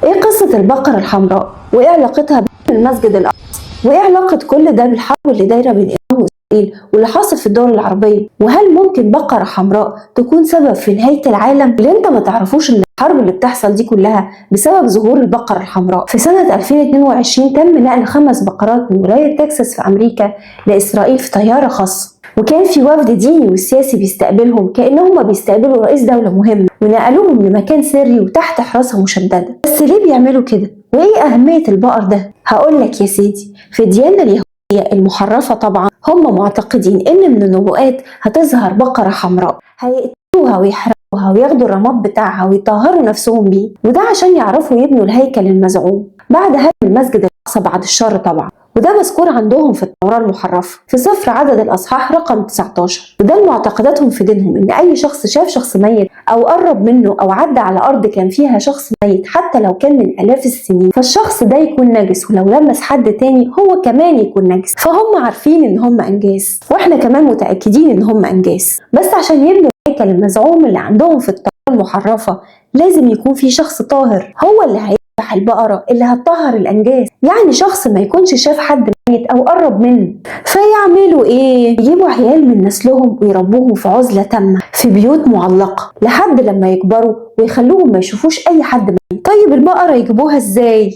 ايه قصة البقرة الحمراء؟ وايه علاقتها بالمسجد الأقصى؟ وايه علاقة كل ده بالحرب اللي دايرة بين إيران وإسرائيل واللي حاصل في الدول العربية؟ وهل ممكن بقرة حمراء تكون سبب في نهاية العالم؟ اللي انت ما تعرفوش ان الحرب اللي بتحصل دي كلها بسبب ظهور البقرة الحمراء. في سنة 2022 تم نقل 5 بقرات من ولاية تكساس في أمريكا لإسرائيل في طيارة خاصة، وكان في وفد ديني وسياسي بيستقبلهم كأنهم بيستقبلوا رئيس دولة مهم، ونقلوهم لمكان سري وتحت حراسة مشددة. بس ليه بيعملوا كده؟ وإيه أهمية البقر ده؟ هقول لك يا سيدي، في الديانة اليهودية المحرفة طبعا هم معتقدين إن من النبوءات هتظهر بقرة حمراء، هيقتلوها ويحرقوها وياخدوا الرماد بتاعها ويطهروا نفسهم بيه، وده عشان يعرفوا يبنوا الهيكل المزعوم بعد هدم المسجد الأقصى بعد الشر طبعا. وده مذكور عندهم في التوراة المحرفة في سفر عدد الأصحاح رقم 19. وده معتقداتهم في دينهم، إن أي شخص شاف شخص ميت أو قرب منه أو عدى على أرض كان فيها شخص ميت حتى لو كان من آلاف السنين، فالشخص ده يكون نجس، ولو لمس حد تاني هو كمان يكون نجس. فهم عارفين إن هم أنجاس، وإحنا كمان متأكدين إن هم أنجاس، بس عشان يبنوا الهيكل المزعوم اللي عندهم في التوراة المحرفة لازم يكون في شخص طاهر هو اللي هيذبح البقرة اللي هتطهر الأنجاس، يعني شخص ما يكونش شاف حد ميت أو قرب منه. فيعملوا إيه؟ يجيبوا عيال من نسلهم ويربوهم في عزلة تامة في بيوت معلقة لحد لما يكبروا ويخلوهم ما يشوفوش أي حد ميت. طيب البقرة يجيبوها إزاي؟